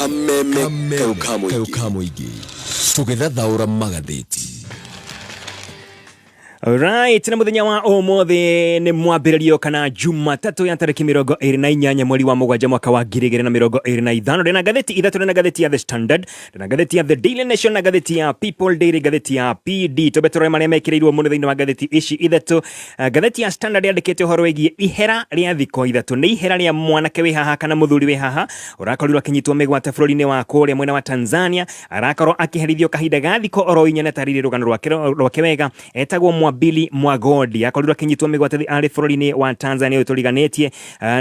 Kameme kayũ ka mũingĩ tũgĩthathaũra magathĩti. Right, na muthenya wa umuthi nĩ mwambĩrĩrio kana Jumatatũ ya tarĩki 28 mweri wa 7 mwaka wa 2025. Ndĩna ngathĩti ithatũ, ndĩna ngathĩti ya The Standard, ndĩna ngathĩti ya The Daily Nation na ngathĩti ya People Daily, ngathĩti ya PD. Tũmbe tũrore marĩa mekĩrĩirwo mũno thĩinĩ wa ngathĩti ici ithatũ. Ngathĩti ya Standard yandĩkĩte ũhoro wĩgiĩ ihera rĩa thikũ ithatũ. Nĩ ihera rĩa mwanake wĩ haha kana mũthuri wĩ haha ũrakorirwo akĩnyitwo mĩgwate bũrũri-inĩ wa kũrĩa mwena wa Tanzania, arakorwo akĩherithio kahinda ga thikũ oro inya na tarĩrie rũgano rwake wega. Etagwo Mwabili Mwagodi, akorirwo akĩnyitwo mĩgwate arĩ bũrũri-inĩ wa Tanzania ũyũ tũriganĩtie,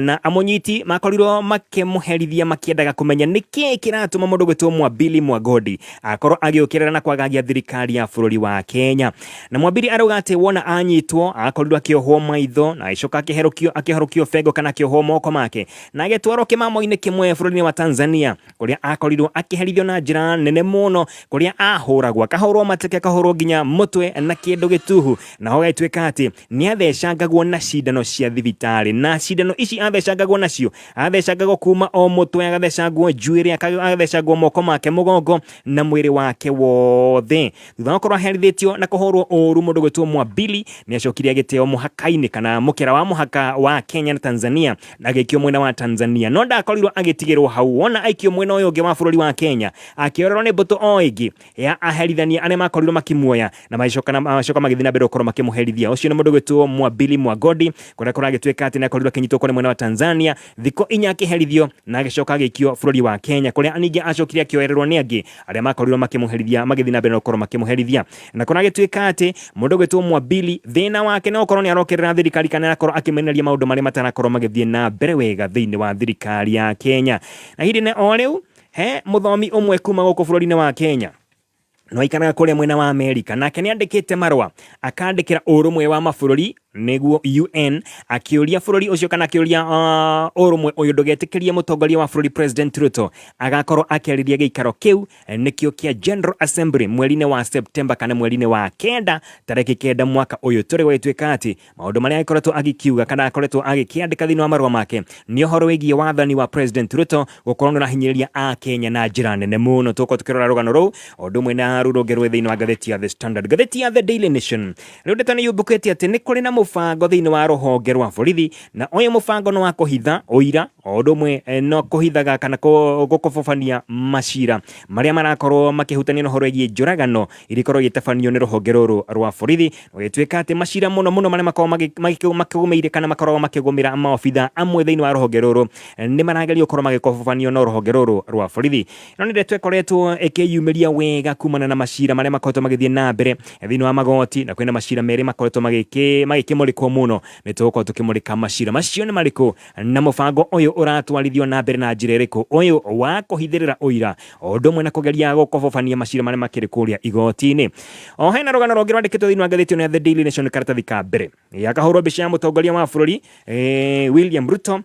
na amũnyiti makorirwo makĩmũherithia makĩendaga kũmenya nĩkĩ kĩratũma mũndũ gwĩtwo Mwabili Mwagodi akorwo agĩũkĩrĩra na kwagagia thirikari ya bũrũri wa Kenya. Na Mwabili arauga atĩ wona anyitwo akorirwo akĩohwo maitho na agĩcoka akĩhorokio bengo kana akĩohwo moko make na agĩtwarwo kĩmamo-inĩ kĩmwe bũrũri-inĩ wa Tanzania, kũrĩa akorirwo akĩherithio na njĩra nene mũno, kũrĩa ahũragwo, akahũrwo mateke, akahũrwo nginya mũtwe na kĩndũ gĩtuhu, na ho gagĩtuĩka atĩ nĩ athecangagwo na cindano cia thibitarĩ. Na cindano ici athecangagwo nacio, athecangagwo kuma o mũtwe, agathecangwo njuĩrĩ, agathecangwo moko make, mũgongo na mwĩrĩ wake wothe. Thutha wa gũkorwo aherithĩtio na kũhũrwo ũru, mũndũ gwĩtwo Mwabili nĩ acokire agĩteo mũhaka-inĩ kana mũkĩra wa mũhaka wa Kenya na Tanzania na agĩikio mwena wa Tanzania, no ndakorirwo agĩtigĩrwo hau. Wona aikio mwena ũyũ ũngĩ wa bũrũri wa Kenya, akĩorerwo nĩ mbũtũ o ĩngĩ ya aherithania arĩa makorirwo makĩmuoya na magĩcoka magĩthiĩ na mbere gũkorwo makĩmũherithia. Ũcio nĩ mũndũ gwĩtwo Mwabili Mwagodi, kũrĩa kũragĩtuĩka atĩ nĩ akorirwo akĩnyitwo kũrĩa mwena wa Tanzania thikũ inya akĩherithio na agĩcoka agĩikio bũrũri wa Kenya, kũrĩa ningĩ acokire akĩoererwo nĩ angĩ arĩa makorirwo makĩmũherithia, magĩthiĩ na mbere na gũkorwo makĩmũherithia. Na kũragĩtuĩka atĩ mũndũ gwĩtwo Mwabili thĩna wake no gũkorwo nĩ arokĩrĩra thirikari kana arakorwo akĩmenereria maũndũ marĩa matarakorwo magĩthiĩ na mbere wega thĩinĩ wa thirikari ya Kenya. Na ihinda-inĩ o rĩu he mũthomi ũmwe kuma gũkũ bũrũri-inĩ wa Kenya no aikaraga kũrĩa mwena wa Amerika, nake nĩ andĩkĩte marũa akandĩkĩra ũrũmwe wa mabũrũri nĩguo UN, akĩũria bũrũri ũcio kana akĩũria ũrũmwe ũyũ ndũgetĩkĩrie mũtongoria wa bũrũri President Ruto agakorwo akĩarĩria gĩikaro kĩu nĩkĩo kĩa General Assembly mweri-inĩ wa September kana mweri-inĩ wa 9 tarĩki 9 mwaka ũyũ tũrĩ. Gwagĩtuĩka atĩ maũndũ marĩa akoretwo agĩkiuga kana akoretwo agĩkĩandĩka thĩinĩ wa marũa make nĩ ũhoro wĩgiĩ wathani wa President Ruto gũkorwo nĩ ũrahinyĩrĩria a Kenya na njĩra nene mũno. Tũgũkorwo tũkĩrora rũgano rũu o ũndũ ũmwe na rũu rũngĩ rwĩ thĩinĩ wa ngathĩti ya The Standard. Ngathĩti ya The Daily Nation rĩu ndeto nĩ yumbũkĩte atĩ nĩ kũrĩ na mũbango thĩinĩ wa rũhonge rwa borithi, na ũyũ mũbango nĩ wa kũhitha ũira o ũndũ ũmwe no kũhithaga kana gũkobobania macira marĩa marakorwo makĩhutania na ũhoro wĩgiĩ njũragano iria ikoragwo igĩtabanio nĩ rũhonge rũrũ rwa borithi. Gũgĩtuĩka atĩ macira mũno mũno marĩa makoragwo makĩgũmĩire kana makoragwo makĩgũmĩra maobitha amwe thĩinĩ wa rũhonge rũrũ nĩ maragerio gũkorwo magĩkobobanio no rũhonge rũrũ rwa borithi. Ĩno nĩ ndeto ĩkoretwo ĩkĩyumĩria wega kumana na macira marĩa makoretwo magĩthiĩ na mbere thĩinĩ wa magoti, na kwĩna macira merĩ makoretwo magĩkĩmũrĩkwo mũno. Nĩ tũgũkorwo tũkĩmũrĩka macira macio nĩ marĩkũ na mũbango ũyũ ũratwarithio na mbere na njĩra ĩrĩkũ, ũyũ wa kũhithĩrĩra ũira o ũndũ ũmwe na kũgeria gũkobobania macira marĩa makĩrĩ kũrĩa igoti-inĩ. O hena rũgano rũngĩ rwandĩkĩtwo thĩinĩ wa ngathĩti ĩno ya The Daily Nation karatathi ka mbere, yakahũrwo mbica ya mũtongoria wa bũrũri William Ruto,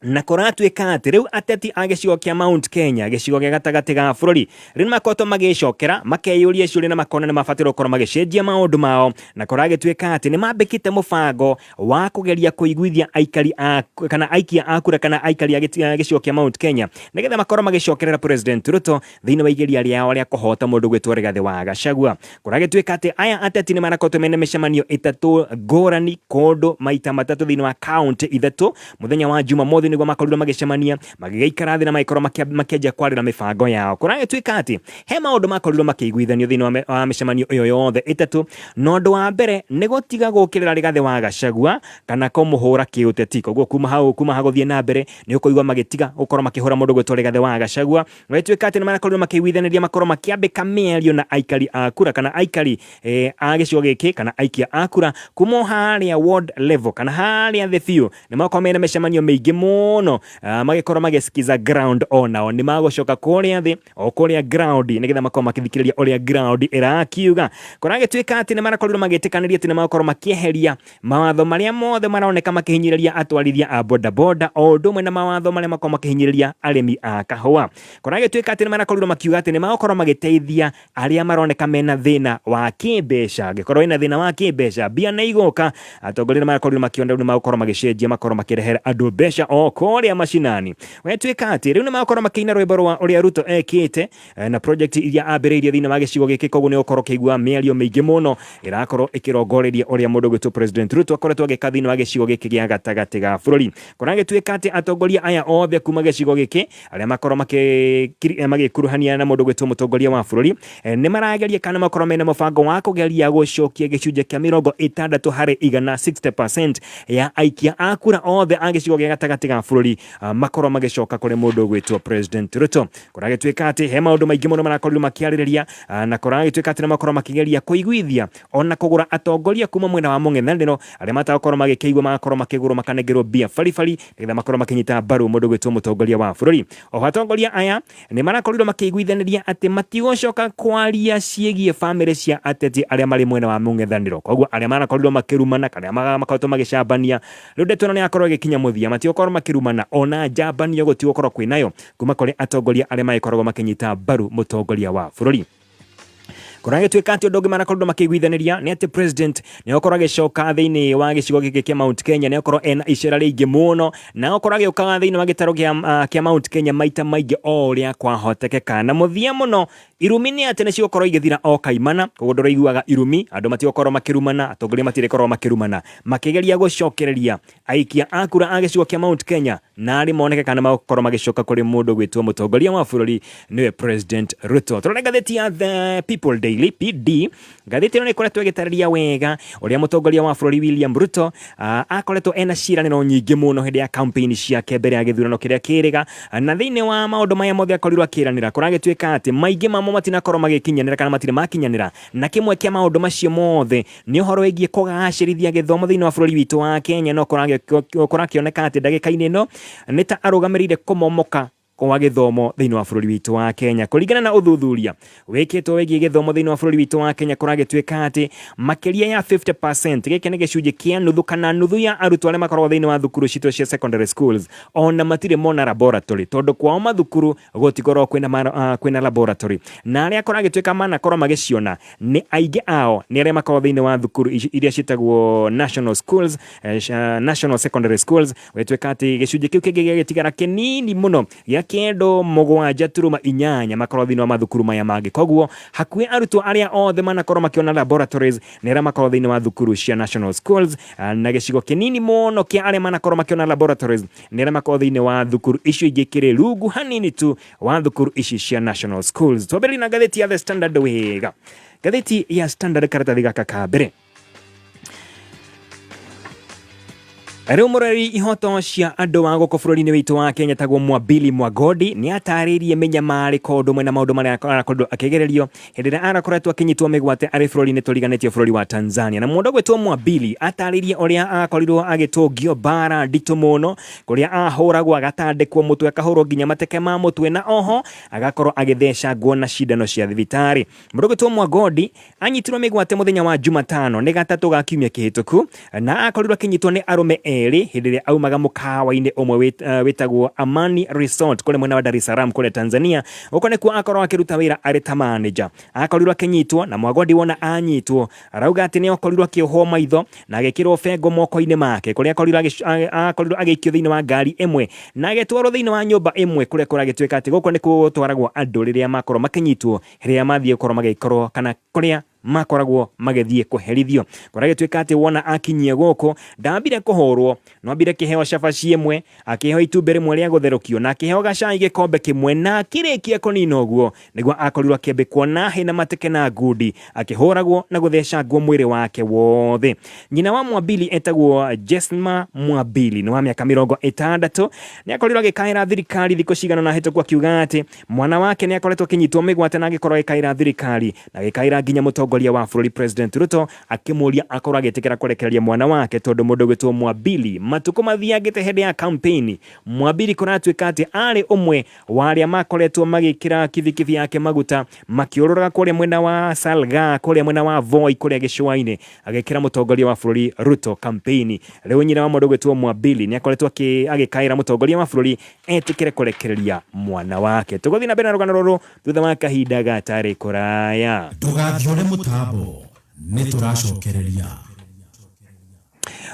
na kũratuĩka atĩ rĩu ateti a gĩcigo kĩa Mount Kenya, gĩcigo gĩa gatagatĩ ga bũrũri, rĩu nĩmakoretwo magĩcokera makeyũria ciũria na makona nĩmabataire gũkorwo magĩcenjia maũndũ mao, na kũragĩtuĩka atĩ nĩmambĩkĩte mũbango wa kũgeria kũiguithia aikari a kana aikia a kura kana aikari a gĩcigo kĩa Mount Kenya nĩgetha makorwo magĩcokerera President Ruto thĩinĩ wa igeria rĩao rĩa kũhota mũndũ gwĩtwo Rigathĩ wa Gachagua. Kũragĩtuĩka atĩ aya ateti nĩ marakoretwo mena mĩcemanio ĩtatũ ngũrani kũndũ maita matatũ thĩinĩ wa kaunti ithatũ. Mũthenya wa Jumamothi nĩguo makorirwo magĩcemania, magĩgĩikara thĩ na magĩkorwo makĩanjia kwarĩra mĩbango yao. Kũragĩtuĩka atĩ he maũndũ makorirwo makĩiguithanio thĩinĩ wa mĩcemanio ĩyo yothe ĩtatũ, na ũndũ wa mbere nĩ gũtiga gũkĩrĩra Rigathĩ wa Gachagua kana kũmũhũra kĩũteti. Koguo kuma hau, kuma ha gũthiĩ na mbere nĩ ũkũigua magĩtiga gũkorwo makĩhũra mũndũ gwĩtwo Rigathĩ wa Gachagua. Gũgĩtuĩka atĩ nĩ marakorirwo makĩiguithanĩria makorwo makĩambĩka mĩario na aikari a kura kana aikari a gĩcigo gĩkĩ kana aikia a kura kuma o harĩa ward level kana harĩa thĩ biũ. Nĩ makorwo mena mĩcemanio mĩingĩ mũno, magĩkorwo magĩsikiza ground, onao nĩ magũcoka kũrĩa thĩ o kũrĩa ground nĩgetha makorwo makĩthikĩrĩria ũrĩa ground ĩrakiuga. Kũragĩtuĩka atĩ nĩ marakorirwo magĩtĩkanĩria atĩ nĩ magũkorwo makĩeheria mawatho marĩa mothe maroneka makĩhinyĩrĩria atwarithia a bodaboda o ũndũ ũmwe na mawatho marĩa makoragwo makĩhinyĩrĩria arĩmi a kahũa. Kũragĩtuĩka atĩ nĩ marakorirwo makiuga atĩ nĩ magũkorwo magĩteithia arĩa maroneka mena thĩna wa kĩmbeca. Angĩkorwo wĩna thĩna wa kĩmbeca, mbia nĩ igũka. Atongoria nĩ marakorirwo makiona rĩu nĩ magũkorwo magĩcenjia makorwo makĩrehera andũ mbeca o kũrĩa macinani. Gwatuĩka atĩ rĩu nĩ makorwo makĩina rwĩmbo rwa ũrĩa Ruto ekĩte na project iria ambĩrĩirie thĩinĩ wa gĩcigo gĩkĩ, koguo nĩ ũkorwo ũkĩigua mĩario mĩingĩ mũno ĩrakorwo ĩkĩrongoreria ũrĩa mũndũ ũgwĩtwo President Ruto akoretwo agĩka thĩinĩ wa gĩcigo gĩkĩ gĩa gatagatĩ ga bũrũri. Kũragĩtuĩka atĩ atongoria aya othe kuma gĩcigo gĩkĩ arĩa makorwo magĩkuruhania na mũndũ ũgwĩtwo mũtongoria wa bũrũri nĩ marageria kana makorwo mena mũbango wa kũgeria gũcokia gĩcunjĩ kĩa 60% 60% ya aikia a kura othe a gĩcigo gĩa gatagatĩ ga bũrũri makorwo magĩcoka kũrĩ mũndũ ũgwĩtwo President Ruto. Kũragĩtuĩka atĩ he maũndũ maingĩ mũno marakorirwo makĩarĩrĩria na kũragĩtuĩka atĩ nĩ makorwo makĩgeria kũiguithia ona kũgũra atongoria kuma mwena wa mũng'ethanĩro arĩa matagũkorwo magĩkĩigua magakorwo makĩgũrwo makanengerwo mbia baribari nĩgetha makorwo makĩnyita mbaru mũndũ ũgwĩtwo mũtongoria wa bũrũri. Oho atongoria aya nĩ marakorirwo makĩiguithanĩria atĩ matigũcoka kwaria ciĩgiĩ bamĩrĩ cia ateti arĩa marĩ mwena wa mũng'ethanĩro. Koguo arĩa marakorirwo makĩrumana kana arĩa makoretwo magĩcambania, rĩu ndeto ĩno nĩ yakorwo ĩgĩkinya mũthia, matigũkorwo makĩrumana ona njambanio gũtigũkorwo kwĩnayo kuma kũrĩ atongoria arĩa magĩkoragwo makĩnyita mbaru mũtongoria wa bũrũri. Kũragĩtuĩka atĩ ũndũ ũngĩ marakorirwo makĩiguithanĩria nĩ atĩ president nĩ akorwo agĩcoka thĩinĩ wa gĩcigo gĩkĩ kĩa Mount Kenya, nĩ akorwo ena icera rĩingĩ mũno na akorwo agĩũkaga thĩinĩ wa gĩtarũ kĩa Mount Kenya maita maingĩ o ũrĩa kwahotekeka. Na mũthia mũno irumi nĩ atĩ nĩ cigũkorwo igĩthira o kaimana, koguo ndũraiguaga irumi, andũ matigũkorwo makĩrumana, atongoria matirĩkorwo makĩrumana, makĩgeria gũcokereria aikia a kura a gĩcigo kĩa Mount Kenya na arĩ moneke kana magũkorwo magĩcoka kũrĩ mũndũ gwĩtwo mũtongoria wa bũrũri nĩwe President Ruto. Tũrore ngathĩti ya The People Daily PD. Ngathĩti ĩno nĩ ĩkoretwo ĩgĩtarĩria wega ũrĩa mũtongoria wa bũrũri William Ruto akoretwo ena ciĩranĩro nyingĩ mũno hĩndĩ ya campaign ciake mbere ya gĩthurano kĩrĩa kĩrĩga, na thĩinĩ wa maũndũ maya mothe akorirwo akĩranĩra kũragĩtuĩka atĩ maingĩ mamo matinakorwo magĩkinyanĩra kana matirĩ makinyanĩra, na kĩmwe kĩa maũndũ macio mothe nĩ ũhoro wĩgiĩ kũgacĩrithia gĩthomo thĩinĩ wa bũrũri witũ wa Kenya. No kũrakĩoneka atĩ ndagĩka-inĩ ĩno nĩ ta arũgamĩrĩire kũmomoka kwa gĩthomo thĩinĩ wa bũrũri witũ wa Kenya. Kũringana na ũthuthuria wĩkĩtwo wĩgiĩ gĩthomo thĩinĩ wa bũrũri witũ wa Kenya, kũragĩtuĩka atĩ makĩria ya 50%, gĩkĩ nĩ gĩcunjĩ kĩa nuthu kana nuthu ya arutwo arĩa makoragwo thĩinĩ wa thukuru citũ cia secondary schools ona matirĩ mona laboratory, tondũ kwao mathukuru gũtikoragwo kwĩna laboratory, na arĩa kũragĩtuĩka manakorwo magĩciona nĩ aingĩ ao nĩ arĩa makoragwo thĩinĩ wa thukuru iria ciĩtagwo national schools, national secondary schools. Gwĩtuĩka atĩ gĩcunjĩ kĩu kĩngĩ gĩagĩtigara kĩnini mũno gĩa 97.8 makorwo thĩinĩ wa mathukuru maya mangĩ. Koguo hakuhĩ arutwo arĩa othe manakorwo makĩona laboratories nĩ arĩa makorwo thĩinĩ wa thukuru cia national schools, na gĩcigo kĩnini mũno kĩa arĩa manakorwo makĩona laboratories nĩ arĩa makorwo thĩinĩ wa thukuru icio ingĩ kĩrĩ rungu hanini tu wa thukuru ici cia national schools. Twambĩrĩrie na ngathĩti ya The Standard wega. Ngathĩti ya Standard karatathi gaka ka mbere. Rĩu mũrori ihoto cia andũ wa gũkũ bũrũri-inĩ witũ wa Kenya tagwo Mwabili Mwagodi nĩ atarĩirie mĩnyamarĩko ũndũ ũmwe na maũndũ marĩa arakorirwo akĩgererio hĩndĩ ĩrĩa arakoretwo akĩnyitwo mĩgwate arĩ bũrũri-inĩ tũriganĩtie bũrũri wa Tanzania. Na mũndũ ũgwĩtwo Mwabili atarĩirie ũrĩa akorirwo agĩtũngio mbara nditũ mũno, kũrĩa ahũragwo agatandĩkwo mũtwe, akahũrwo nginya mateke ma mũtwe, na oho agakorwo agĩthecangwo na cindano cia thibitarĩ. Mũndũ ũgwĩtwo Mwagodi anyitirwo mĩgwate mũthenya wa Jumatano nĩ gatatũ ga kiumia kĩhĩtũku, na akorirwo akĩnyitwo nĩ arũme erĩ hĩndĩ ĩrĩa aumaga mũkawa-inĩ ũmwe wĩtagwo Amani Resort kũrĩa mwena wa Dar es Salaam kũrĩa Tanzania. Gũkũ nĩkuo akorwo akĩruta wĩra arĩ ta manager. Akorirwo akĩnyitwo na Mwagodi wona anyitwo arauga atĩ nĩ akorirwo akĩohwo maitho na agĩkĩrwo bengo moko-inĩ make, kũrĩa akorirwo agĩikio thĩinĩ wa ngari ĩmwe na agĩtwarwo thĩinĩ wa nyũmba ĩmwe kũrĩa kũragĩtuĩka atĩ gũkũ nĩkuo gũtwaragwo andũ rĩrĩa makorwo makĩnyitwo, rĩrĩa mathiĩ gũkorwo magĩkorwo kana kũrĩa makoragwo magĩthiĩ kũherithio. Kũragĩtuĩka atĩ wona akinyie gũkũ ndambire kũhũrwo, no ambire kĩheo cabaci ĩmwe, akĩheo itumbĩ rĩmwe rĩa gũtherũkio, na akĩheo gacai gĩkombe kĩmwe, na akĩrĩkia kũnina ũguo nĩguo akorirwo akĩambĩkwo na hĩ na mateke na ngundi, akĩhũragwo na gũthecangwo mwĩrĩ wake wothe. Nyina wa Mwabili etagwo Jesma Mwabili, nĩ wa mĩaka 60, nĩ akorirwo agĩkaĩra thirikari thikũ cigana ũna hĩtũku akiuga atĩ mwana wake nĩ akoretwo akĩnyitwo mĩgwate, na agĩkorwo agĩkaĩra thirikari na agĩkaĩra nginya mũtongoria wa bũrũri President Ruto, akĩmũria akorwo agĩtĩkĩra kũrekereria mwana wake, tondũ mũndũ ũgwĩtwo Mwabili matukũ mathiangĩte hĩndĩ ya campaign, Mwabili kũratuĩka atĩ arĩ ũmwe wa arĩa makoretwo magĩkĩra kibikibi yake maguta makĩũrũraga kũrĩa mwena wa Salga, kũrĩa mwena wa Voi, kũrĩa gĩcũa-inĩ, agĩkĩra mũtongoria wa bũrũri Ruto campaign. Rĩu nyina wa mũndũ ũgwĩtwo Mwabili nĩ akoretwo agĩkaĩra mũtongoria wa bũrũri etĩkĩre kũrekereria mwana wake. Tũgũthiĩ na mbere na rũgano rũrũ thutha wa kahinda gatarĩ kũraya. Ndũgathiore mũtambo, nĩ tũracokereria.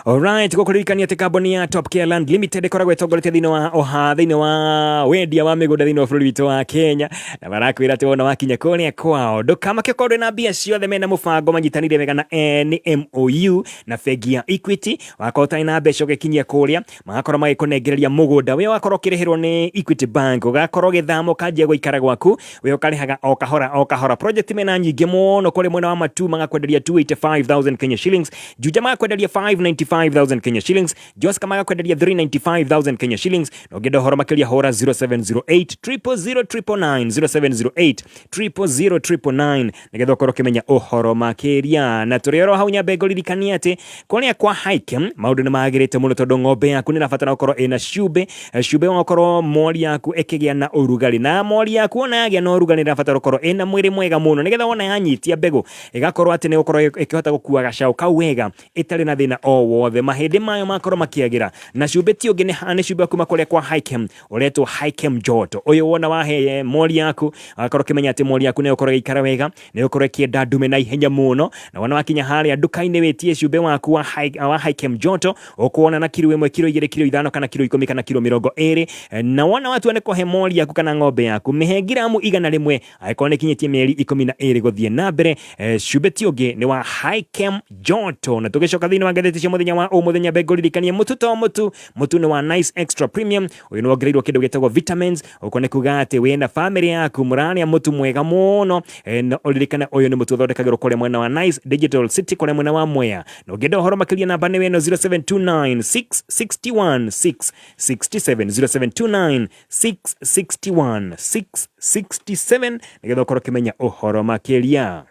Alright, gũkũririkania atĩ kambuni ya Top Care Land Limited ĩkoragwo ĩtongoretie thĩinĩ wa oha thĩinĩ wa wendia wa mĩgũnda thĩinĩ wa bũrũri witũ wa Kenya, na marakwĩra atĩ wona wakinya kũrĩa kwao ndũkamake ũkorwo ndwĩ na mbia ciothe, mena mũbango manyitanĩire wega na NMOU na bengi ya Equity. Wakorwo ũtarĩ na mbeca ũgĩkinyia kũrĩa, magakorwo magĩkũnengereria mũgũnda we wakorwo ũkĩrĩhĩrwo nĩ Equity Bank, ũgakorwo ũgĩthama ũkanjia gũikara gwaku, we ũkarĩhaga o kahora o kahora. Project mena nyingĩ mũno kũrĩ mwena wa Matu magakwenderia 285,000 Kenya shillings, Juja magakwenderia 595,000 Kenya shillings, Joska magakwenderia 395,000 Kenya shillings. Na ũngĩenda ũhoro makĩria hũra 0708 000 999, 0708 000 999 nĩgetha ũkorwo ũkĩmenya ũhoro makĩria. Na tũrĩ oro hau nyambe ngũririkanie atĩ kũrĩa kwa Hikem maũndũ nĩ magĩrĩte mũno, tondũ ng'ombe yaku nĩ ĩrabatara gũkorwo ĩna cumbĩ, cumbĩ wa gũkorwo mori yaku ĩkĩgĩa na ũrugarĩ, na mori yaku ona yagĩa na ũrugarĩ ĩrabatara gũkorwo ĩna mwĩrĩ mwega mũno, nĩgetha wona yanyitia mbegũ ĩgakorwo atĩ nĩ gũkorwo ĩkĩhota gũkua gacaũ kau wega ĩtarĩ na thĩna o wothe, mahĩndĩ mayo makorwo makĩagĩra. Na cumbĩ ti ũngĩ, nĩ cumbĩ wa kuma kũrĩa kwa Hikem ũretwo Hikem Joto. Ũyũ wona wahe mori yaku agakorwo ũkĩmenya atĩ mori yaku nĩ ĩgũkorwo ĩgĩikara wega, nĩ ĩgũkorwo ĩkĩenda ndume na ihenya mũno. Na wona wakinya harĩa nduka-inĩ wĩtie cumbĩ waku wa Hikem Joto, ũkuona na kiro 1, kiro 2, kiro 5 kana kiro 10 kana kiro 20. Na wona watua nĩ kũhe mori yaku kana ng'ombe yaku, mĩhe ngiramu 100 angĩkorwo nĩ kinyĩtie mĩeri 12 gũthiĩ na mbere. Cumbĩ ti ũngĩ nĩ wa Hikem Joto. Na tũgĩcoka thĩinĩ wa ngathĩti cia mũthenya wa ũmũthenya, mbengũririkanie mũtu to mũtu, mũtu nĩ wa Nice Extra Premium. Ũyũ nĩ wongereirwo kĩndũ gĩtagwo vitamins, ũguo nĩ kuga atĩ wĩna famĩlĩ yaku mũrarĩa mũtu mwega mũno. Na ũririkane ũyũ nĩ mũtu ũthondekagĩrwo kũrĩa mwena wa Nice Digital City, kũrĩa mwena wa Mwea. Na ũngĩenda ũhoro makĩria namba nĩ wĩno 0729 661 667, 0729 661 667, nĩgetha ũkorwo ũkĩmenya ũhoro makĩria.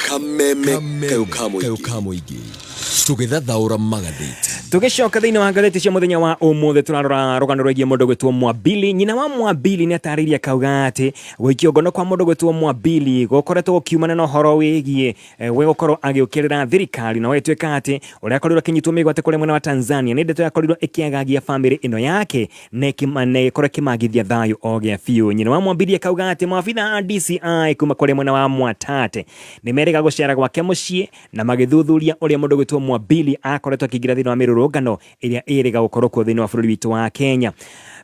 Kameme kayo ka mũingĩ tũgĩthathaũra magathĩti. Tũgĩcoka thĩinĩ wa ngathĩti cia mũthenya wa ũmũthĩ, tũrarora rũgano rwĩgiĩ mũndũ gwĩtwo Mwabili. Nyina wa Mwabili nĩ atarĩirie akauga atĩ gũikio ngono kwa mũndũ gwĩtwo Mwabili gũkoretwo gũkiumana na ũhoro wĩgiĩ we gũkorwo agĩũkĩrĩra thirikari, na wagĩtuĩka atĩ ũrĩa akorirwo akĩnyitwo mĩgwate kũrĩa mwena wa Tanzania nĩ ndeto yakorirwo ĩkĩagagia bamĩrĩ ĩno yake na ĩkorwo ĩkĩmagithia thayũ o gĩa biũ. Nyina wa Mwabili akauga atĩ maabitha a DCI kuma kũrĩa mwena wa Mwatate nĩ merĩga gũcera gwake mũciĩ na magĩthuthuria ũrĩa mũndũ gwĩtwo Mwabili akoretwo akĩingĩra thĩinĩ wa mĩrũrũngano ĩrĩa ĩrĩga gũkorwo kuo thĩinĩ wa bũrũri witũ wa Kenya.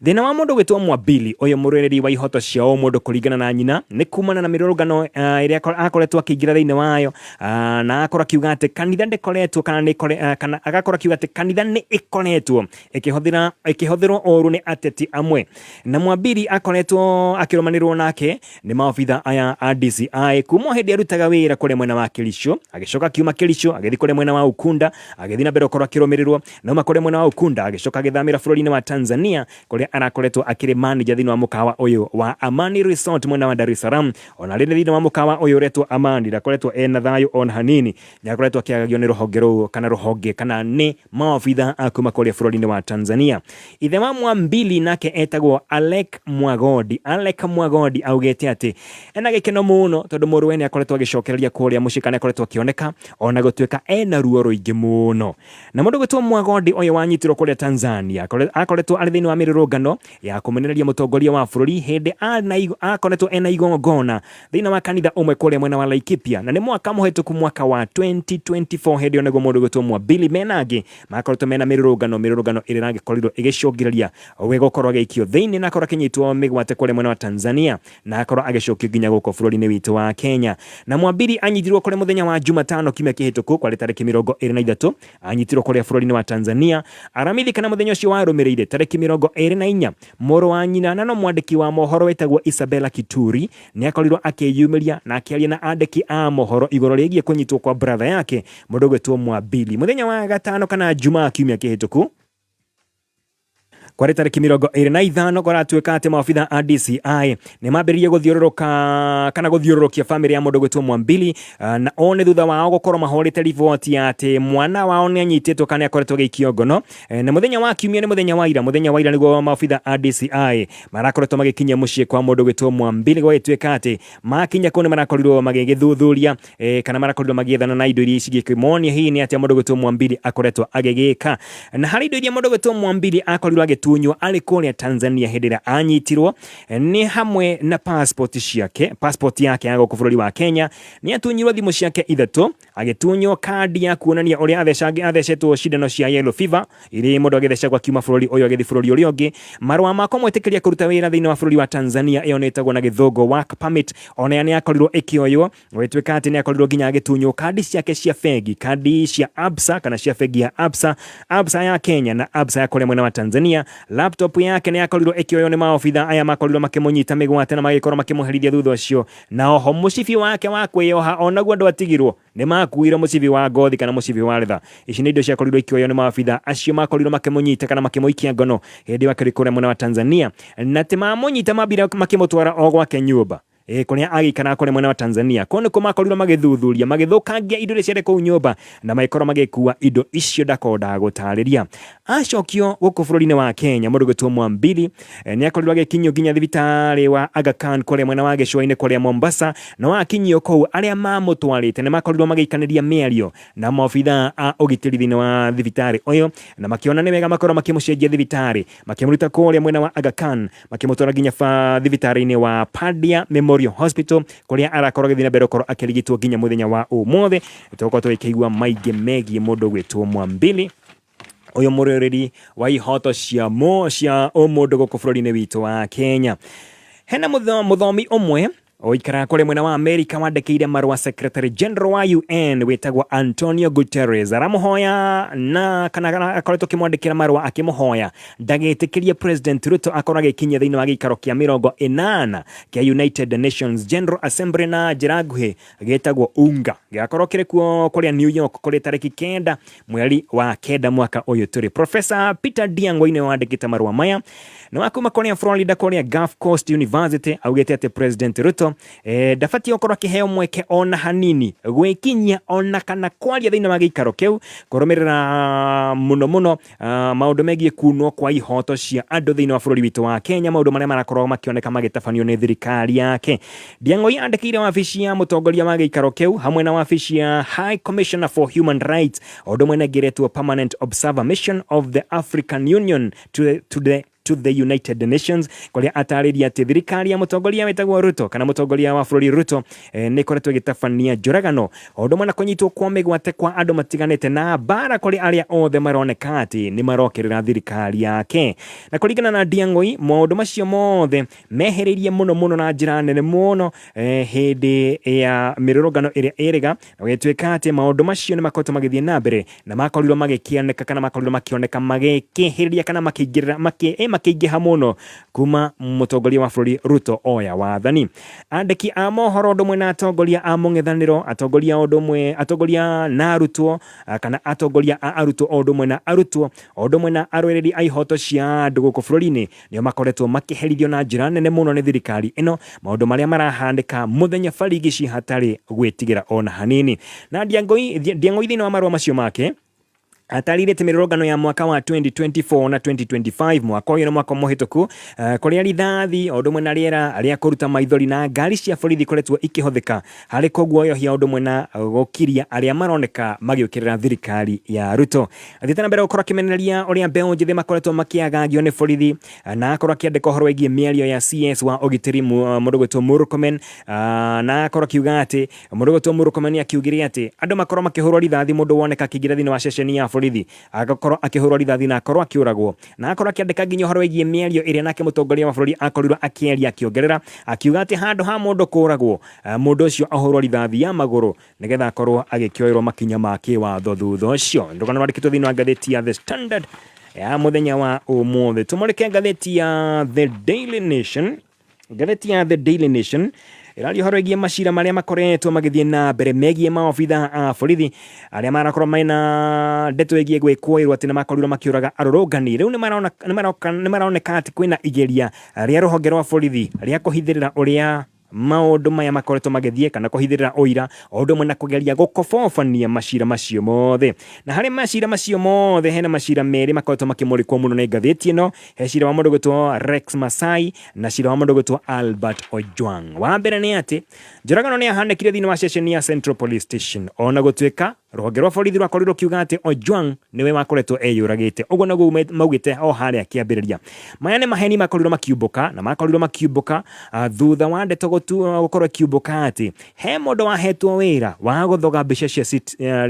Thĩna wa mũndũ gwĩtwo Mwabili ũyũ mũrũĩrĩri wa ihoto cia ũmũndũ kũringana na nyina nĩ kumana na mĩrũrũngano ĩrĩa akoretwo akĩingĩra thĩinĩ wayo, na akorwo akiuga atĩ kanitha ndĩkoretwo kana nĩ kana agakorwo akiuga atĩ kanitha nĩ ĩkoretwo ĩkĩhũthĩrwo ũru nĩ ateti amwe. Na Mwabili akoretwo akĩrũmanĩrĩrwo nake nĩ maobitha aya a DCI kuma hĩndĩ arutaga wĩra kũrĩa mwena wa Kericho, agĩcoka akiuma Kericho agĩthiĩ kũrĩa mwena wa Ukunda, agĩthiĩ na mbere gũkorwo akĩrũmĩrĩrwo, na auma kũrĩa mwena wa Ukunda agĩcoka agĩthamĩra bũrũri-inĩ wa Tanzania kũrĩa arakoretwo akĩrĩ manager thĩinĩ wa mũkawa ũyũ wa Amani Resort mwena wa Dar es Salaam. Ona rĩrĩ thĩinĩ wa mũkawa ũyũ ũretwo Amani ndakoretwo ena thayũ ona hanini, nĩakoretwo akĩagagio nĩ rũhonge rũu kana rũhonge kana nĩ maobitha a kuma kũrĩa bũrũri-inĩ wa Tanzania. Ithe wa Mwambili nake etagwo Alec Mwagodi. Alec Mwagodi augĩte atĩ ena gĩkeno mũno tondũ mũrũwe nĩ akoretwo agĩcokereria kũrĩa mũciĩ kana akoretwo akĩoneka ona gũtuĩka ena ruo rũingĩ mũno. Na mũndũ gwĩtwo Mwagodi ũyũ wanyitirwo kũrĩa Tanzania akoretwo arĩ thĩinĩ wa mĩrũrũngano ya kũmenereria mũtongoria wa bũrũri hĩndĩ akoretwo ena igongona thĩinĩ wa kanitha ũmwe kũrĩa mwena wa Laikipia, na nĩ mwaka mũhĩtũku mwaka wa 2024 hĩndĩ ĩyo nĩguo mũndũ gwĩtwo Mwabili mena angĩ makoretwo mena mĩrũrũngano ĩrĩa ĩragĩkorirwo ĩgĩcũngĩrĩria we gũkorwo agĩikio thĩinĩ na akorwo akĩnyitwo mĩgwate kũrĩa mwena wa Tanzania na akorwo agĩcokio nginya gũkũ bũrũri-inĩ witũ wa Kenya. Na Mwabili anyitirwo kũrĩa mũthenya wa Jumatano kiumia kĩhĩtũku kwarĩ tarĩki 23, anyitirwo kũrĩa bũrũri-inĩ wa Tanzania aramithi kana mũthenya ũcio warũmĩrĩire tarĩki 24, mũrũ wa nyina na no mwandĩki wa mohoro wetagwo Isabella Kituri nĩ akorirwo akĩyumĩria na akĩaria na andĩki a mohoro igũrũ rĩgiĩ kũnyitwo kwa brother yake mũndũ ũgwĩtwo Mwabili. Mũthenya wa gatano kana Jumaa kiumia kĩhĩtũku kwarĩ tarĩki 25, kũratuĩka atĩ maobitha a DCI nĩ mambĩrĩirie gũthiũrũrũka kana gũthiũrũrũkia bamĩrĩ ya mũndũ gwĩtwo Mwambili, na o nĩ thutha wao gũkorwo mahũrĩte riboti ya atĩ mwana wao nĩ anyitĩtwo kana nĩ akoretwo agĩikio ngono. Na mũthenya wa kiumia nĩ mũthenya wa ira, mũthenya wa ira nĩguo maobitha a DCI marakoretwo magĩkinya mũciĩ kwa mũndũ gwĩtwo Mwambili, gwagĩtuĩka atĩ makinya kũu nĩ marakorirwo magĩgĩthuthuria kana marakorirwo magĩethana na indo iria cingĩkĩmonia hihi nĩ atĩa mũndũ gwĩtwo Mwambili akoretwo agĩgĩka. Na harĩ indo iria mũndũ gwĩtwo Mwambili akorirwo agĩtũmĩra agĩtunywo arĩ kũrĩa Tanzania hĩndĩ ĩrĩa anyitirwo nĩ hamwe na passport ciake, passport yake ya gũkũ bũrũri wa Kenya. Nĩ atunyirwo thimũ ciake ithatũ, agĩtunywo kandi ya kuonania ũrĩa athecetwo cindano cia yellow fever iria mũndũ agĩthecagwo akiuma bũrũri ũyũ agĩthiĩ bũrũri ũrĩa ũngĩ, marũa ma kũmwĩtĩkĩria kũruta wĩra thĩinĩ wa bũrũri wa Tanzania, ĩyo nĩ ĩtagwo na gĩthũngũ work permit, ona nĩ yakorirwo ĩkĩoywo. Gũgĩtuĩka atĩ nĩ akorirwo nginya agĩtunywo kandi ciake cia bengi, kandi cia Absa kana cia bengi ya Absa, Absa ya Kenya na Absa ya kũrĩa mwena wa Tanzania. Laptop yake nĩ yakorirwo ĩkĩoywo nĩ maobitha aya makorirwo makĩmũnyita mĩgwate na magĩkorwo makĩmũherithia thutha ũcio. Na oho mũcibi wake wa kwĩyoha onaguo ndwatigirwo, nĩ makuire mũcibi wa ngothi kana mũcibi wa retha. Ici nĩ indo ciakorirwo ikĩoywo nĩ maobitha acio makorirwo makĩmũnyita kana makĩmũikia ngono hĩndĩ ĩyo akĩrĩ kũrĩa mwena wa Tanzania, na atĩ mamũnyita mambire makĩmũtwara o gwake nyũmba ĩ kũrĩa agĩikaraga kũrĩa mwena wa Tanzania. Kũu nĩkuo makorirwo magĩthuthuria, magĩthũkangia indo iria ciarĩ kũu nyũmba na magĩkorwo magĩkua indo icio ndakondaga gũtarĩria. Acokio gũkũ bũrũri-inĩ wa Kenya, mũndũ gwĩtwo Mwambili nĩ akorirwo agĩkinyio nginya thibitarĩ wa Aga Khan kũrĩa mwena wa gĩcũa-inĩ kũrĩa Mombasa, na wakinyio kũu arĩa mamũtwarĩte nĩ makorirwo magĩikanĩria mĩario na maobithaa a ũgitĩri thĩinĩ wa thibitarĩ ũyũ, na makĩona nĩ wega makorwo makĩmũcenjia thibitarĩ, makĩmũruta kũrĩa mwena wa Aga Khan makĩmũtwara nginya thibitarĩ-inĩ wa Padia Memorial Hospital kũrĩa arakorwo agĩthiĩ na mbere gũkorwo akĩrigitwo nginya mũthenya wa ũmũthĩ. Tũgũkorwo tũgĩkĩigua maingĩ megiĩ mũndũ gwĩtwo Mwambili ũyũ, mũrũĩrĩri wa ihoto cia mo cia ũmũndũ gũkũ bũrũri-inĩ witũ wa Kenya. Hena mũthomi ũmwe ũikaraga kũrĩa mwena wa Amerika wandĩkĩire marũa Secretary General wa UN wĩtagwo Antonio Guterres, aramũhoya na kana akoretwo akĩmwandĩkĩra marũa akĩmũhoya ndagetĩkĩrie President Ruto akorwo agĩkinyia thĩinĩ wa gĩikaro kĩa 80 kĩa United Nations General Assembly, na njĩra nguhĩ gĩtagwo UNGA, gĩgakorwo kĩrĩ kuo kũrĩa New York kũrĩ tarĩki 9 mweri wa 9 mwaka ũyũ tũrĩ. Professor Peter Diang'o nĩwe wandĩkĩte marũa maya, nĩ wa kuma kũrĩa Florida kũrĩa Gulf Coast University. Augĩte atĩ President Ruto ndabatiĩ gũkorwo akĩheo mweke ona hanini gwĩkinyia ona kana kwaria thĩinĩ wa gĩikaro kĩu, kũrũmĩrĩra mũno mũno maũndũ megiĩ kunwo kwa ihoto cia andũ thĩinĩ wa bũrũri witũ wa Kenya, maũndũ marĩa marakorwo makĩoneka magĩtabanio nĩ thirikari yake. Ndiang'oi andĩkĩire wabici ya mũtongoria wa gĩikaro kĩu hamwe na wabici ya High Commissioner for Human Rights, o ũndũ ũmwe na ĩngĩ Permanent Observer Mission of the African Union to the United Nations, kũrĩa atarĩria atĩ thirikari ya mũtongoria wĩtagwo Ruto kana mũtongoria wa bũrũri Ruto nĩ ĩkoretwo ĩgĩtabania njũragano o ũndũ ũmwe na kũnyitwo kwa mĩgwate kwa andũ matiganĩte na mbara kũrĩ arĩa othe maroneka atĩ nĩ marokĩrĩra thirikari yake. Na kũringana na Ndiang'oi, maũndũ macio mothe mehereirie mũno mũno na njĩra nene mũno hĩndĩ ya mĩrũrũngano ĩrĩa ĩrĩga, na gũgĩtuĩka atĩ maũndũ macio nĩ makoretwo magĩthiĩ na mbere na makorirwo magĩkĩoneka kana makorirwo makĩoneka magĩkĩhĩrĩria kana makĩingĩrĩra makĩingĩha mũno kuma mũtongoria wa bũrũri Ruto oya wathani. Andĩki a mohoro ũndũ ũmwe na atongoria a mũng'ethanĩro, atongoria ũndũ ũmwe, atongoria na arutwo kana atongoria a arutwo o ũndũ ũmwe na arutwo o ũndũ ũmwe na arũĩrĩri a ihoto cia andũ gũkũ bũrũri-inĩ nĩo makoretwo makĩherithio na njĩra nene mũno nĩ thirikari ĩno, maũndũ marĩa marahanĩka mũthenya barigici hatarĩ gwĩtigĩra ona hanini. Na Ndiang'oi thĩinĩ wa marũa macio make atarĩirie atĩ mĩrũrũngano ya mwaka wa 2024 na 2025, mwaka ũyũ na mwaka mũhĩtũku, kũrĩa rithathi o ũndũ ũmwe na rĩera rĩa kũruta maithori na ngari cia borithi ikoretwo ikĩhũthĩka harĩ kũguoyohia ũndũ ũmwe na gũkiria arĩa maroneka magĩũkĩrĩra thirikari ya Ruto. Athiĩte na mbere gũkorwo akĩmenereria ũrĩa mbeũ njĩthĩ makoretwo makĩagagio nĩ borithi, na akorwo akĩandĩka ũhoro wĩgiĩ mĩario ya CS wa ũgitĩri mũndũ gwĩtwo Murkomen, na akorwo akiuga atĩ mũndũ gwĩtwo Murkomen akiugire atĩ andũ makorwo makĩhũrwo rithathi, mũndũ woneka akĩingĩra thĩinĩ wa ceceni ya borithi agakorwo akĩhũrwo rithathi na akorwo akĩũragwo, na akorwo akĩandĩka nginya ũhoro wĩgiĩ mĩario ĩrĩa nake mũtongoria wa bũrũri akorirwo akĩaria, akĩongerera akiuga atĩ handũ ha mũndũ kũragwo, mũndũ ũcio ahũrwo rithathi ya magũrũ nĩgetha akorwo agĩkĩoerwo makinya ma kĩwatho thutha ũcio. Rũgano rwandĩkĩtwo thĩinĩ wa ngathĩti ya The Standard ya mũthenya wa ũmũthĩ. Tũmũrĩke ngathĩti ya The Daily Nation. Ngathĩti ya The Daily Nation ĩraria ũhoro wĩgiĩ macira marĩa makoretwo magĩthiĩ na mbere megiĩ maobitha a borithi arĩa marakorwo mena ndeto ĩgiĩ gwĩkũĩrwo atĩ nĩ makorirwo makĩũraga arũrũngani. Rĩu nĩ maroneka atĩ kwĩna igeria rĩa rũhonge rwa borithi rĩa kũhithĩrĩra ũrĩa maũndũ maya makoretwo magĩthiĩ kana kũhithĩrĩra ũira o ũndũ ũmwe na kũgeria gũkobobania macira macio mothe. Na harĩ macira macio mothe hena macira merĩ makoretwo makĩmũrĩkwo mũno nĩ ngathĩti ĩno. He cira wa mũndũ gwĩtwo Rex Masai na cira wa mũndũ gwĩtwo Albert Ojwang. Wa mbere nĩ atĩ njũragano nĩ yahanĩkire thĩinĩ wa ceceni ya Central Police Station, ona gũtuĩka Rũhonge rwa borithi rwakorirwo rũkiuga atĩ Ojwang nĩwe wakoretwo eyũragĩte. Ũguo noguo maugĩte o harĩa kĩambĩrĩria. Maya nĩ maheni makorirwo makiumbũka na makorirwo makiumbũka thutha wa ndeto gũkorwo ikiumbũka atĩ he mũndũ wahetwo wĩra wa gũthoga mbica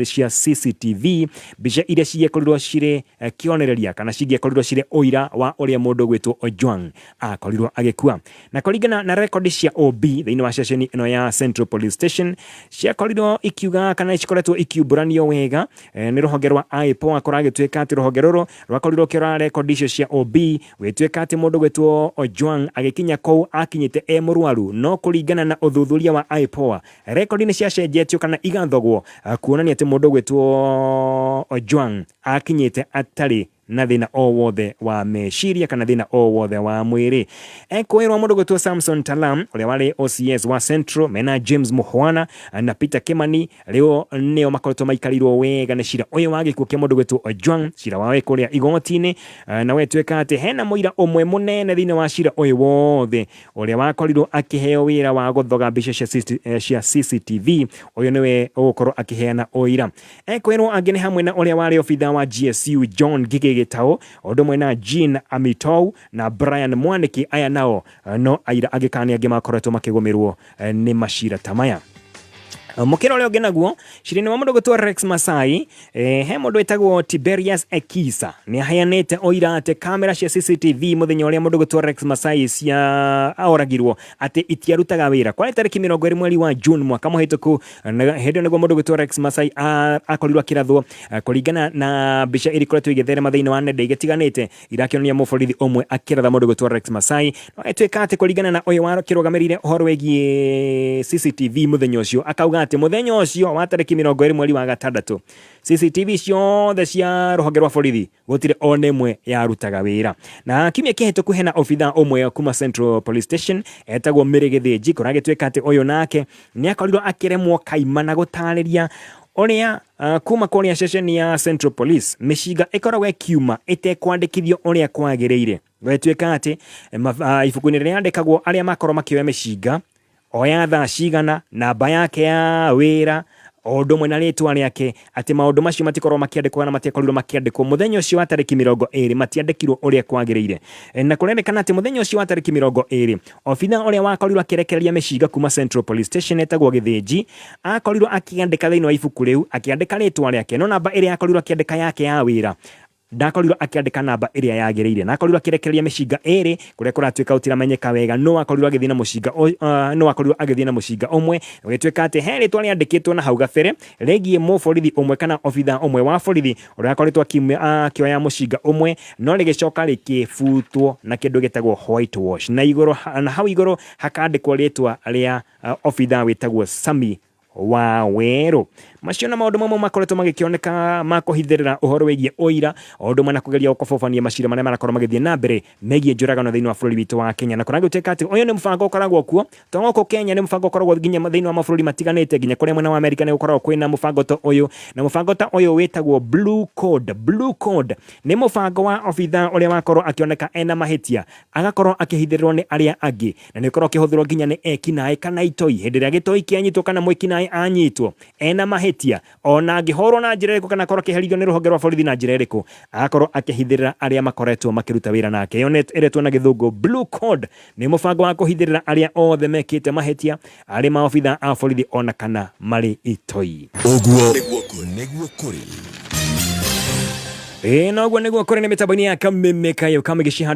cia CCTV, mbica iria cingĩakorirwo cirĩ kĩonereria kana cingĩakorirwo cirĩ ũira wa ũrĩa mũndũ ũgwĩtwo Ojwang akorirwo agĩkua. Na kũringana na rekondi cia OB thĩinĩ wa ceceni ĩno ya Central Police Station, ciakorirwo ikiuga kana cikoretwo ikiumbũranio wega nĩ rũhonge rwa IPOA. Kũragĩtuĩka atĩ rũhonge rũrũ rwakorirwo rũkĩrora rekondi icio cia OB, gũgĩtuĩka atĩ mũndũ gwĩtwo Ojwang agĩkinya kũu akinyĩte e mũrwaru, no kũringana na ũthuthuria wa IPOA, rekondi nĩ ciacenjetio kana igathogwo kuonania atĩ mũndũ gwĩtwo Ojwang akinyĩte atarĩ na thĩna o wothe wa meciria kana thĩna o wothe wa mwĩrĩ. Ekwĩrwo mũndũ gwĩtwo Samson Talam ũrĩa warĩ OCS wa Central mena James Muhwana na Peter Kimani rĩu nĩo makoretwo maikarĩirwo wega nĩ cira ũyũ wa gĩkuũ kĩa mũndũ gwĩtwo Ojwang. Cira wao wĩ kũrĩa igoti-inĩ, na wetwĩka atĩ hena mũira ũmwe mũnene thĩinĩ wa cira ũyũ wothe ũrĩa wakorirwo akĩheo wĩra wa gũthoga mbica cia CCTV. Ũyũ nĩwe ũgũkorwo akĩheana ũira. Ekwĩrwo angĩ nĩ hamwe na ũrĩa warĩ obitha wa GSU John Ngigĩ Gĩtaũ, o ũndũ ũmwe na Jean Amitou na Brian Mwanĩki. Aya nao no aira angĩ kana nĩ angĩ makoretwo makĩgũmĩrwo nĩ macira ta maya. Mũkĩra ũrĩa ũngĩ naguo cira-inĩ wa mũndũ gwĩtwo Rex Masai, he mũndũ wĩtagwo Tiberius Ekisa nĩ aheanĩte ũira atĩ kamera cia CCTV mũthenya ũrĩa mũndũ gwĩtwo Rex Masai cia oragirwo atĩ itiarutaga wĩra. Kwarĩ tarĩki 20 mweri wa June mwaka mũhĩtũku, na hĩndĩ ĩyo nĩguo mũndũ gwĩtwo Rex Masai akorirwo akĩrathwo, kũringana na mbica iria ikoretwo igĩtherema thĩinĩ wa nenda igĩtiganĩte irakĩonania mũborithi ũmwe akĩratha mũndũ gwĩtwo Rex Masai. No ĩtuĩka atĩ kũringana na ũyũ wakĩrũgamĩrĩire ũhoro wĩgiĩ CCTV mũthenya ũcio, akauga atĩ mũthenya ũcio wa tarĩki 20 mweri wa gatandatũ CCTV ciothe cia rũhonge rwa borithi gũtirĩ ona ĩmwe yarutaga wĩra. Na kiumia kĩhĩtũku hena obitha ũmwe kuma Central Police Station etagwo Mary Gĩthĩnji, kũragĩtuĩka atĩ ũyũ nake nĩ akorirwo akĩremwo kaimana gũtarĩria ũrĩa kuma kũrĩa ceceni ya Central Police mĩcinga ĩkoragwo ĩkiuma ĩtekwandĩkithio ũrĩa kwagĩrĩire. Gũgĩtuĩka atĩ ibuku-inĩ rĩrĩa rĩandĩkagwo arĩa makorwo makĩoya mĩcinga, oya thaa cigana, namba yake ya wĩra, o ũndũ ũmwe na rĩtwa rĩake, atĩ maũndũ macio matikorwo makĩandĩkwo kana matiakorirwo makĩandĩkwo mũthenya ũcio wa tarĩki 20, matiandĩkirwo ũrĩa kwagĩrĩire. Na kũrerĩkana atĩ mũthenya ũcio wa tarĩki 20, obitha ũrĩa wakorirwo akĩrekereria mĩcinga kuma Central Police Station etagwo Gĩthĩnji, akorirwo akĩandĩka thĩinĩ wa ibuku rĩu, akĩandĩka rĩtwa rĩake, no namba ĩrĩa akorirwo akĩandĩka yake ya wĩra, ndakorirwo akĩandĩka namba ĩrĩa yagĩrĩire, na akorirwo akĩrekereria mĩcinga ĩrĩ kũrĩa kũratuĩka gũtiramenyeka wega nũ akorirwo agĩthiĩ na mũcinga nũ akorirwo agĩthiĩ na mũcinga ũmwe. Gũgĩtuĩka atĩ he rĩtwa rĩandĩkĩtwo na hau gabere rĩgiĩ mũborithi ũmwe kana obitha ũmwe wa borithi ũrĩa akoretwo akĩoya mũcinga ũmwe, no rĩgĩcoka rĩkĩbutwo na kĩndũ gĩtagwo white wash, na igũrũ na hau igũrũ hakandĩkwo rĩtwa rĩa obitha wĩtagwo Sami wa werũ. Macio na maũndũ mamwe makoretwo magĩkĩoneka ma kũhithĩrĩra ũhoro wĩgiĩ ũira, o ũndũ ũmwe na kũgeria gũkobobania macira marĩa marakorwo magĩthiĩ na mbere megiĩ njũragano thĩinĩ wa bũrũri witũ wa Kenya. Na kũragĩtuĩka atĩ ũyũ nĩ mũbango ũkoragwo kuo to gũkũ Kenya, nĩ mũbango ũkoragwo nginya thĩinĩ wa mabũrũri matiganĩte, nginya kũrĩa mwena wa Amerika nĩ gũkoragwo kwĩna mũbango ta ũyũ, na mũbango ta ũyũ wĩtagwo Blue Code. Blue Code nĩ mũbango wa obitha ũrĩa wakorwo akĩoneka ena mahĩtia agakorwo akĩhithĩrĩrwo nĩ arĩa angĩ, na nĩ ũkoragwo ũkĩhũthĩrwo nginya nĩ ekinaĩ kana itoi. Hĩndĩ ĩrĩa gĩtoi kĩanyitwo kana mwĩkinaĩ anyitwo ena mahĩtia, ona angĩhũrwo na njĩra ĩrĩkũ kana akorwo akĩherithio nĩ rũhonge rwa borithi na njĩra ĩrĩkũ, agakorwo akĩhithĩrĩra arĩa makoretwo makĩruta wĩra nake. Ĩyo ĩretwo na gĩthũngũ Blue Code, nĩ mũbango wa kũhithĩrĩra arĩa othe mekĩte mahĩtia, arĩ maobitha a borithi ona kana marĩ itoi. Ũguo nĩguo kũrĩ. Ĩĩ noguo nĩguo kũrĩ. Nĩ mĩtambo-inĩ ya Kameme Kayo Kamĩgĩcihanda.